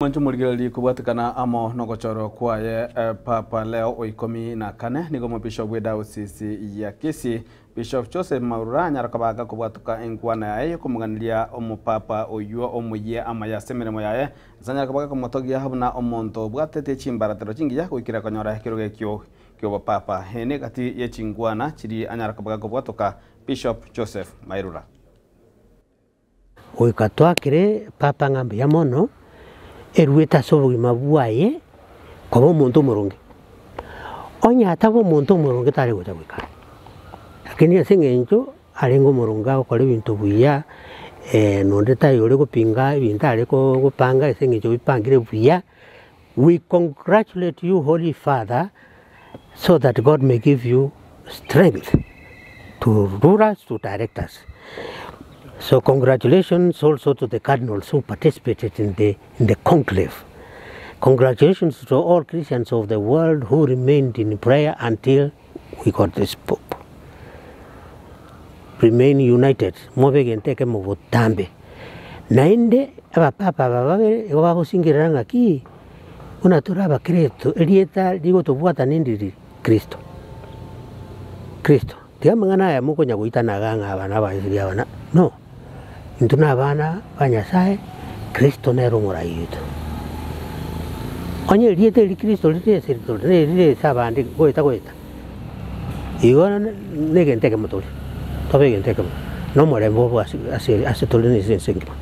Mwanche omorigereria kobwatekana amo nogochorwa kwaye Papa Leo o ikomi na kane, nigo omobishop bw'edayosisi ya Kisii, Bishop Joseph Maurura anyare koba gakobwatoka enkwana yaye yokomoganeria omopapa oyio omoyia amaya ase emeremo yaye, ase anyare koba gakomotogia buna omonto obwatetie chimbaratero chingiya goikera konyora ekerogo ekio ki'obopapa. Eye negati ye chinkwana chiria anyare koba gakobwatoka Bishop Joseph Mairura. Goika twakire Papa ng'a mbuya mono, eruete ase obogima bwaye koba omonto omoronge. Onye ataba omonto omoronge tare gocha goika aa. Lakini ase eng'encho arenge omoronge agokora ebinto buya, nonde taiyo ore gopinga ebinto are ko gopanga ase eng'encho bipangire buya, we congratulate you holy father so that God may give you strength to rule us, to direct us. So congratulations also to the cardinals who participated in the, in the conclave. Congratulations to all Christians of the world who remained in prayer until we got this Pope. Remain united, mobe egento ekemo botambe. Naende abapapa aba babere igo bagosingerera ng'aki, buna tore abakristo, erieta rigotobwata nindiri? Kristo. Kristo. Tiga amang'ana aya mokonya goitana iga ng'a aba nabaisraeli aba na no. Intwe na abana ba Nyasaye, Kristo nere omorai oito. Onye erieta eri Kristo rire ase rire nerire ase abande goeta goeta, igo na egento ekemo tore, tobe egento ekemo, na omorembe obe ase ase ase tore na ase ense engima.